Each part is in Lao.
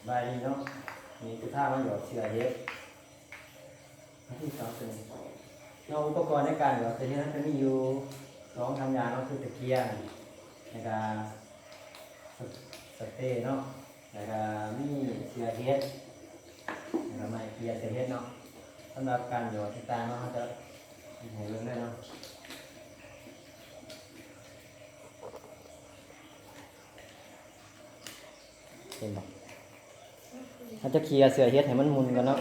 ບາຍດີເນາະ ນີ້ຄືພາມາຫຍອດເຊື້ອເຫັດ. ອັນທີສອງຕົວນີ້ເນາະ ອຸປະກອນໃນການຫຍອດເຊື້ອເຫັດ ມັນຈະມີຢູ່ສອງສາມຢ່າງເນາະ ຄືຕະກຽງ ແລ້ວກະສະ ສະເປເນາະ ແລ້ວກະມີເຊື້ອເຫັດ ແລ້ວກະໄມ້ເກ່ຍເຊື້ອເຫັດເນາະ. ສຳລັບການຫຍອດຕ່າງໆເນາະ ເຮົາຈະເຮັດໃຫ້ເບິ່ງເລີຍເນາະ. ເຫັນບໍ່? ເຮົາຈະເຄ່ຍເຊື້ອເຫັດໃຫ້ມັນໝຸ່ນກ່ອນເນາະ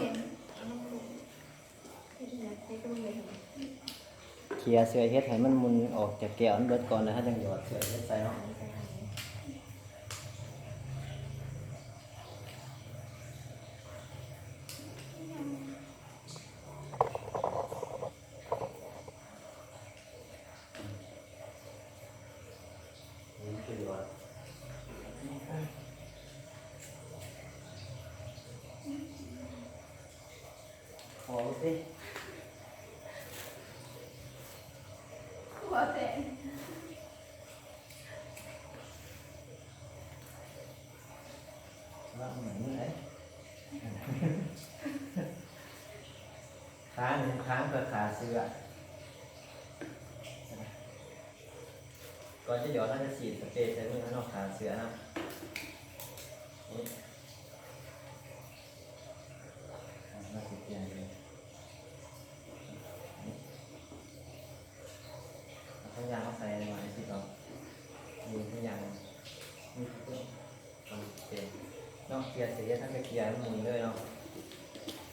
ເຄ່ຍເຊື້ອເຫັດໃຫ້ມັນໝຸ່ນອອກຈາກແກ້ວມັນເບິດກ່ອນ ແລ້ວເຮົາຈັ່ງຫຍອດເຊື້ອເຫັດໃສ່ເນາະ. ຂ້າງນີ້ ຂ້າງເພື່ອຂ້າເຊື້ອ. ກ່ອນຈະຫຍອດ ເຮົາຈະສີດສະເປໃສ່ມືເຮົາເນາະ ຂ້າເຊື້ອເນາະ. ນີ້ ເຮົາຊິປ່ຽນເລີຍ ນີ້ ເອົາຂະຫຍະມາໃສ່ໜ້ອຍຊິເນາະ ນີ້ຂະຫຍະ ນີ້ຄື ເນາະ ເຄ່ຍເສດ ເຮົາກະເຄ່ຍໃຫ້ມັນໝຸ່ນເລີຍເນາະ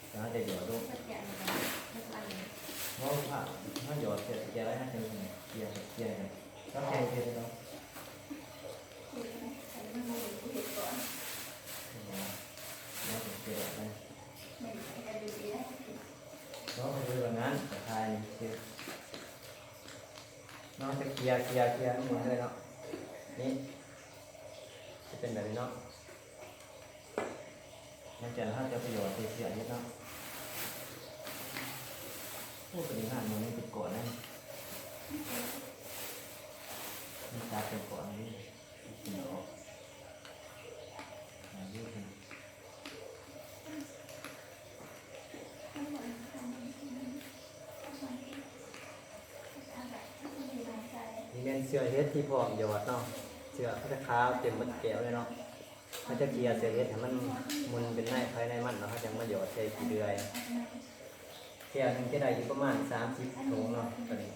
ແລ້ວເຮົາຈະຫຍອດລົງ. ເຮົາ ເຮົາຫຍອດເສດ ເຄ່ຍໄວ້ ເຮົາຈະເຄ່ຍ ເຄ່ຍ ເຄ່ຍ ເຮົາແກງເສດແລ້ວເນາະ ເຮົາຈະເຄ່ຍແບບນັ້ນ ເຮົາຈະເຄ່ຍແບບນັ້ນ ກະທາຍເສດ ເຮົາຈະເຄ່ຍ ເຄ່ຍ ເຄ່ຍໃຫ້ໝົດເລີຍເນາະ ນີ້ ຈະເປັນແບບນີ້ເນາະ. ຫຼັງຈາກນັ້ນເຮົາຈະໄປຫຍອດໃສ່ເສື້ອເຫັດເນາະ. ໂອ້ ຕົວນີ້ງາມ ມັນເປັນກ້ອນເລີຍ ມັນຈັບເປັນກ້ອນເລີຍ ເອົາອອກ ນີ້ແມ່ນເສື້ອເຫັດທີ່ພ້ອມຫຍອດເນາະ ເສື້ອເຂົາຈະຂາວເຕັມໝົດແກ້ວເລີຍເນາະ. ເຮົາຈະເຄ່ຍເສື້ອເຫັດໃຫ້ມັນໝຸ່ນເປັນໃນໃຜໃນມັນ ແລ້ວເຮົາຈັ່ງມາຫຍອດໃສ່ຂີ້ເດືອຍ. ແກ້ວໜຶ່ງຈະໄດ້ຢູ່ປະມານສາມສິບຖົງເນາະ ຕົວນີ້.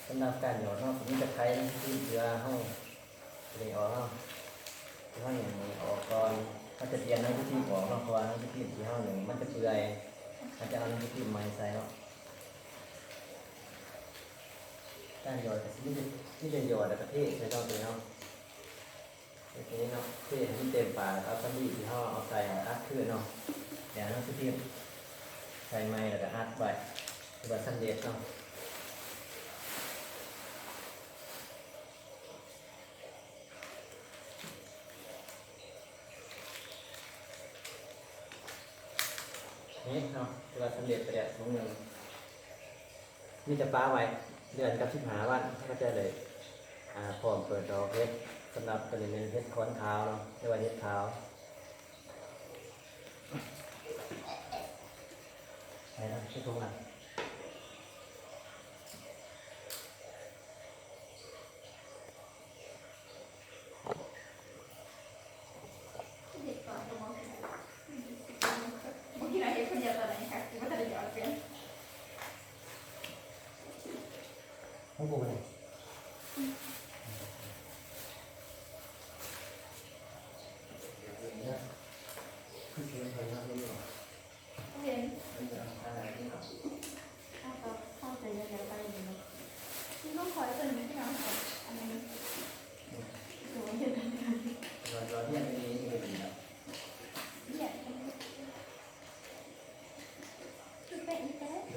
ສຳລັບການຫຍອດເນາະ ມີຕະໄຄ ໜັງສືພິມທີ່ວ່າເຮົາ ຕົວນີ້ອອກເນາະ ເຮົາຫຍັງນີ້ອອກກ່ອນ ເຮົາຈະປ່ຽນໜັງສືພິມອອກເນາະ ເພາະວ່າໜັງສືພິມທີ່ເຮົາຫຍັງມັນຈະເປື່ອຍ ເຮົາຈະເອົາໜັງສືພິມໃໝ່ໃສ່ເນາະ. ການຫຍອດກະຊິມີແຕ່ ມີແຕ່ຫຍອດແລ້ວກະເທໃສ່ເນາະ ຕົວນີ້ເນາະ ເທໃຫ້ມັນເຕັມຝາ ແລ້ວກະເອົາສຳລີທີ່ເຮົາເອົາໃສ່ອັດຄືນເນາະ ແລ້ວໜັງສືພິມໃສ່ໃໝ່ ແລ້ວກະອັດໄວ້ ຖືວ່າສຳເລັດເນາະ. ນີ້ເນາະ ຖືວ່າສຳເລັດໄປແລ້ວຖົງໜຶ່ງ ມີແຕ່ປະໄວ້ເດືອນກັບສິບຫ້າວັນ ເຮົາກະຈະໄດ້ ອາ ພ້ອມເປີດດອກເຫັດ. ສຳລັບຕົວນີ້ແມ່ນເຫັດຂອນຂາວເນາະ ຫຼືວ່າເຫັດຂາວ ໃສ່ເນາະ ໃສ່ຖົງນະ. ຂອງກູເດ ຄືຊິເຫັນເພິ່ນເນາະ ເຫັນ ເຫັນເພິ່ນທາງໄດ້ເນາະ ເຮົາກະເຂົ້າໃຈ ຢາກໄປຢູ່ເນາະ ມັນຕ້ອງຄອຍເພິ່ນຢູ່ທີ່ເຮົາ ອັນນີ້